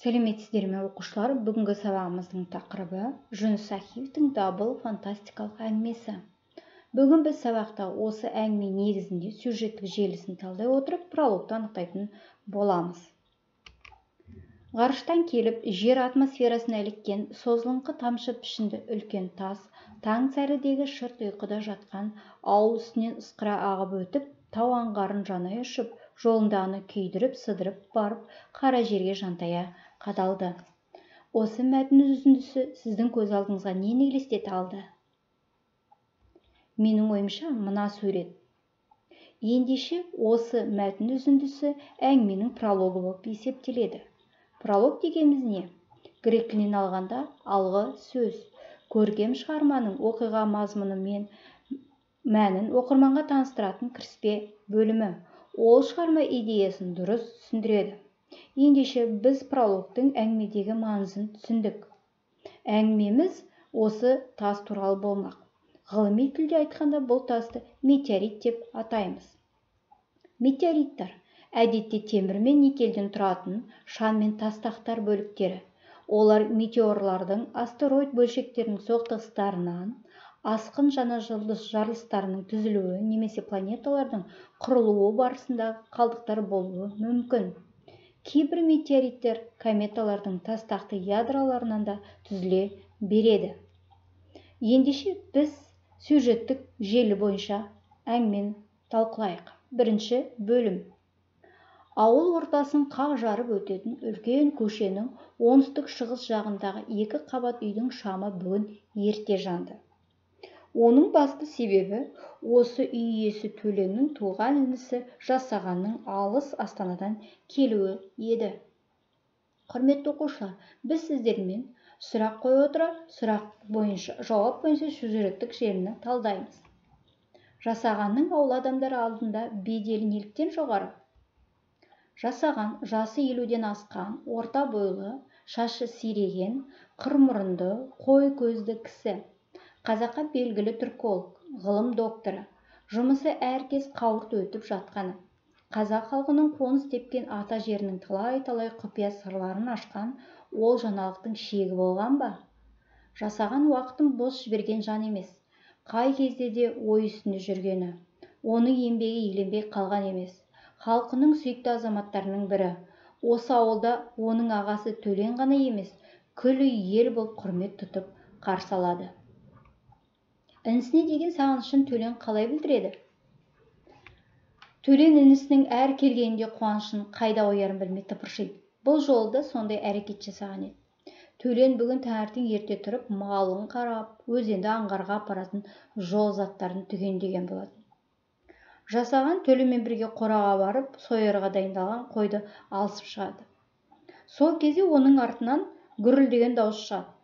Сәлеметсіздер ме, оқушылар! Бүгінгі сабағымыздың тақырыбы Жүніс Сахиевтің «Дабыл» фантастикалық әңгімесі. Бүгін біз сабақта осы әңгіме негізінде сюжеттік желісін талдай отырып, прологты анықтайтын боламыз. Ғарыштан келіп жер атмосферасына іліккен созылыңқы тамшы пішінді үлкен тас таң сәрідегі шырт ұйқыда жатқан ауыл үстінен ысқыра ағып өтіп, тау аңғарын жанай ұшып, жолындағыны күйдіріп, сыдырып барып, қара жерге жантая қадалды. Осы мәтін үзіндісі сіздің көз алдыңызға нені елестете алды? Менің ойымша, мына сурет. Ендеше, осы мәтін үзіндісі әңгіменің прологы болып есептеледі. Пролог дегеніміз не? Грек тілінен алғанда, алғы сөз. Көркем шығарманың оқиға мазмұны мен мәнін оқырманға таныстыратын кіріспе бөлімі. Ол шығарма идеясын дұрыс түсіндіреді. Ендеше, біз прологтың әңгімедегі маңызын түсіндік. Әңгімеміз осы тас туралы болмақ. Ғылыми тілде айтқанда, бұл тасты метеорит деп атаймыз. Метеориттер әдетте темір мен никельден тұратын шаң мен тастақтар бөліктері. Олар метеорлардың, астероид бөлшектерінің соқтығыстарынан, асқын жаңа жұлдыз жарылыстарының түзілуі немесе планеталардың құрылуы барысындағы қалдықтар болуы мүмкін. Кейбір метеориттер кометалардың тастақты ядроларынан да түзіле береді. Ендеше, біз сюжеттік желі бойынша әңгімені талқылайық. Бірінші бөлім. Ауыл ортасын қақ жарып өтетін үлкен көшенің оңтүстік шығыс жағындағы екі қабат үйдің шамы бүгін ерте жанды. Оның басты себебі осы үй иесі Төленнің туған інісі Жасағанның алыс астанадан келуі еді. Құрметті оқушылар, біз сіздермен сұрақ қоя отыра, сұрақ бойынша жауап бойынша сюжеттік желіні талдаймыз. Жасағанның ауыл адамдары алдында беделі неліктен жоғары? Жасаған жасы 50-ден асқан, орта бойлы, шашы сиреген, қыр мұрынды, қой көзді кісі. Қазаққа белгілі түрколог, ғылым докторы. Жұмысы әркез қауырт өтіп жатқаны. Қазақ халқының қоныс тепкен ата жерінің талай-талай құпия сырларын ашқан ол жаңалықтың шегі болған ба? Жасаған уақытын бос жіберген жан емес. Қай кезде де ой үстінде жүргені. Оның еңбегі еленбей қалған емес. Халқының сүйікті азаматтарының бірі. Осы ауылда оның ағасы Төлен ғана емес, күллі ел болып құрмет тұтып қарсы алады. Інісіне деген сағынышын Төлен қалай білдіреді? Төлен інісінің әр келгенінде қуанышын қайда қоярын білмей тыпыршиды. Бұл жолы да сондай әрекет жасаған еді. Төлен бүгін таңертең ерте тұрып, малын қарап, өзенді аңғарға апаратын жол заттарын түгендеген болатын. Жасаған Төленмен бірге қораға барып, соярға дайындалған қойды алысып шығады. Сол кезде оның артынан гүрілдеген дауыс шығады.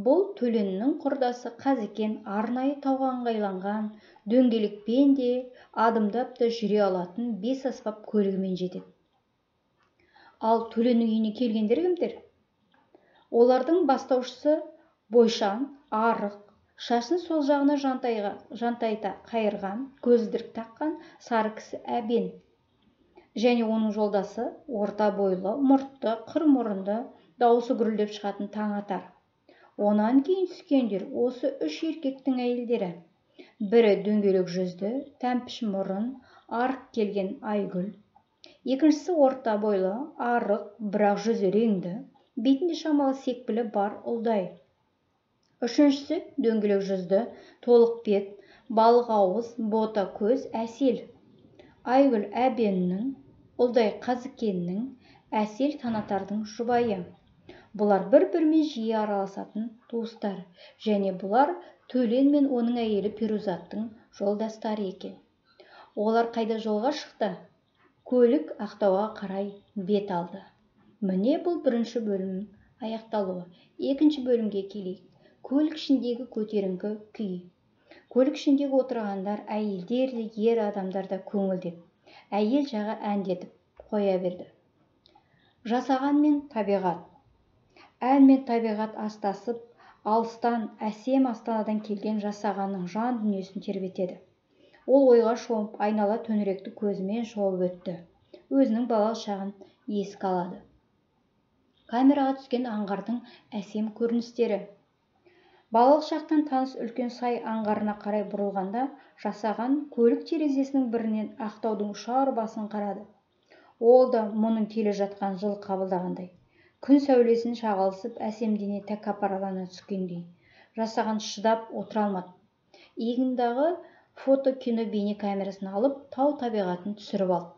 Бұл Төленнің құрдасы Қазекен арнайы тауға ыңғайланған, дөңгелекпен де, адымдап та жүре алатын бес аспап көлігімен жетеді. Ал Төленнің үйіне келгендер кімдер? Олардың бастаушысы бойшаң, арық, шашын сол жағына жантайта қайырған, көзілдірік таққан сары кісі Әбен және оның жолдасы орта бойлы, мұртты, қыр мұрынды, дауысы гүрілдеп шығатын Таңатар. Онан кейін түскендер осы үш еркектің әйелдері. Бірі дөңгелек жүзді, тәмпіш мұрын, арық келген Айгүл. Екіншісі орта бойлы, арық, бірақ жүзі реңді, бетінде шамалы секпілі бар Ұлдай. Үшіншісі дөңгелек жүзді, толық бет, балық ауыз, бота көз Әсел. Айгүл Әбеннің, Ұлдай Қазыкеннің, Әсел Таңатардың жұбайы. Бұлар бір-бірімен жиі араласатын туыстар және бұлар Төлен мен оның әйелі Перузаттың жолдастары екен. Олар қайда жолға шықты? Көлік Ақтауға қарай бет алды. Міне, бұл бірінші бөлім аяқталуы. Екінші бөлімге келейік. Көлік ішіндегі көтеріңкі күй. Көлік ішіндегі отырғандар әйелдер де, ер адамдар да көңілдеп, әйел жағы әндетіп қоя берді. Жасаған мен табиғат. Ән мен табиғат астасып, алыстан, әсем астанадан келген Жасағанның жан дүниесін тербетеді. Ол ойға шомып, айнала төңіректі көзімен шолып өтті. Өзінің балалық шағын еске алады. Камераға түскен аңғардың әсем көріністері. Балалық шақтан таныс үлкен сай аңғарына қарай бұрылғанда Жасаған көлік терезесінің бірінен Ақтаудың ұшар басын қарады. Ол да мұның келе жатқан жылы қабылдағандай. Күн сәулесін шағылысып, әсемдене тәкаппарлана түскендей. Жасаған шыдап отыра алмады. Иығындағы фото кино бейне камерасын алып, тау табиғатын түсіріп алды.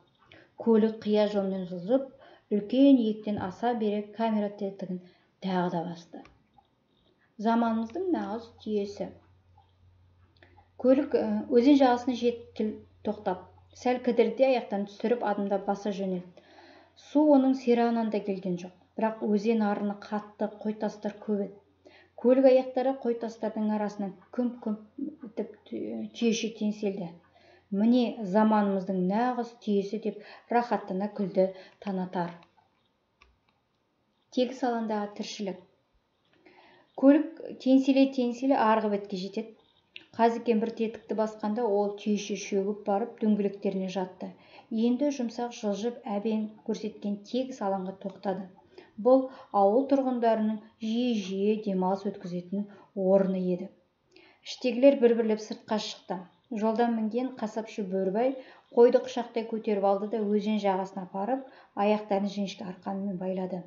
Көлік қия жолмен жылжып, үлкен иектен аса бере камера тетігін тағы да басты. Заманымыздың нағыз түйесі. Көлік өзен жағасына жетіп тоқтап, сәл кідірді, аяқтан түсіріп адымдап баса жөнелді. Су оның сирағынан да келген жоқ, бірақ өзен арыны қатты, қойтастар көп еді. Көлік аяқтары қойтастардың арасынан күмп-күмп етіп түйеше теңселді. Міне, заманымыздың нағыз түйесі, деп рахаттана күлді Танатар. Тегіс алаңдағы тіршілік. Көлік теңселе-теңселе арғы бетке жетеді. Қазекең бір тетікті басқанда ол түйеше шөгіп барып дөңгелектеріне жатты. Енді жұмсақ жылжып әбең көрсеткен тегіс алаңға тоқтады. Бұл ауыл тұрғындарының жиі-жиі демалыс өткізетін орны еді. Іштегілер бір-бірлеп сыртқа шықты. Жолдан мінген қасапшы Бөрібай қойды құшақтай көтеріп алды да өзен жағасына апарып, аяқтарын жіңішке арқанмен байлады.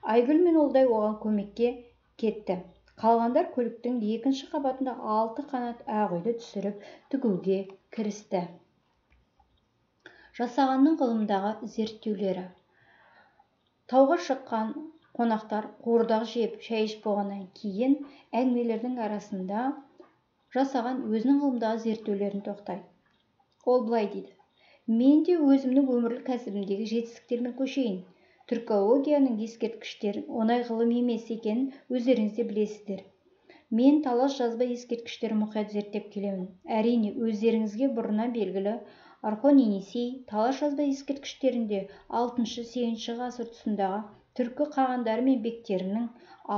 Айгүл мен Олдай оған көмекке кетті. Қалғандар көліктің екінші қабатында 6 қанат ақ үйді түсіріп тігуге кірісті. Жасағанның ғылымдағы зерттеулері. Тауға шыққан қонақтар қуырдақ жеп, шай ішіп болғаннан кейін әңгімелердің арасында Жасаған өзінің ғылымдағы зерттеулерін тоқтайды. Ол былай дейді: мен де өзімнің өмірлік кәсібімдегі жетістіктермен көшейін. Түркологияның ескерткіштерін оңай ғылым емес екенін өздеріңіз де білесіздер. Мен Талас жазба ескерткіштерін мұқият зерттеп келемін. Әрине, өздеріңізге бұрыннан белгілі Орхон-Енисей Талас жазба ескерткіштерінде 6-8 ғасыр тұсындағы түркі қағандары мен бектерінің,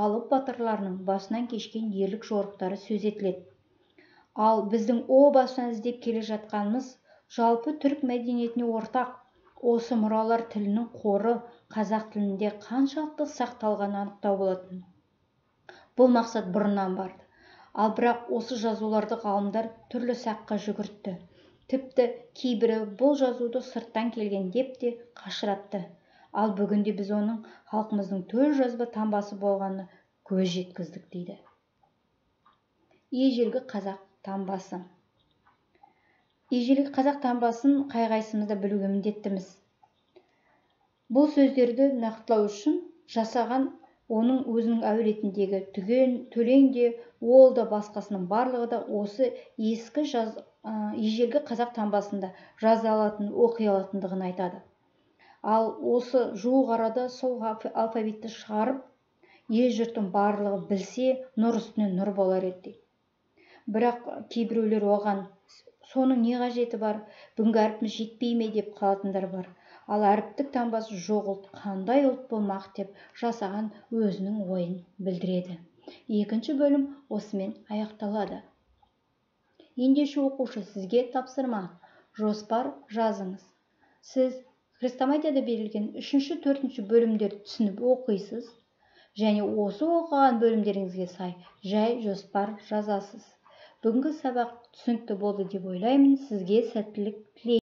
алып батырларының басынан кешкен ерлік жорықтары сөз етіледі. Ал біздің о бастан іздеп келе жатқанымыз жалпы түрік мәдениетіне ортақ осы мұралар тілінің қоры қазақ тілінде қаншалықты сақталғанын анықтау болатын. Бұл мақсат бұрыннан барды. Ал бірақ осы жазуларды ғалымдар түрлі саққа жүгіртті. Тіпті кейбірі бұл жазуды сырттан келген деп те қашыратты. Ал бүгінде біз оның халқымыздың төл жазба таңбасы болғанына көз жеткіздік, дейді. Ежелгі қазақ таңбасы. Ежелгі қазақ таңбасын қай-қайсымыз да білуге міндеттіміз. Бұл сөздерді нақтылау үшін Жасаған оның өзінің әулетіндегі түген, төлең де, ол да басқасының барлығы да осы ескі ежелгі қазақ таңбасында жаза алатын, оқи алатындығын айтады. Ал осы жуық арада сол алфавитті шығарып, ел жұрттың барлығы білсе, нұр үстіне нұр болар еді дейді. Бірақ кейбіреулер оған соның не қажеті бар, бүгінгі әрпіміз жетпей ме деп қалатындар бар. Ал әріптік таңбасы жоқ ұлт қандай ұлт болмақ деп Жасаған өзінің ойын білдіреді. Екінші бөлім осымен аяқталады. Ендеше оқушы, сізге тапсырма, жоспар жазыңыз. Сіз хрестоматияда берілген 3-4 бөлімдерді түсініп оқисыз және осы оқыған бөлімдеріңізге сай жай жоспар жазасыз. Бүгінгі сабақ түсінікті болды деп ойлаймын. Сізге сәттілік тілеймін.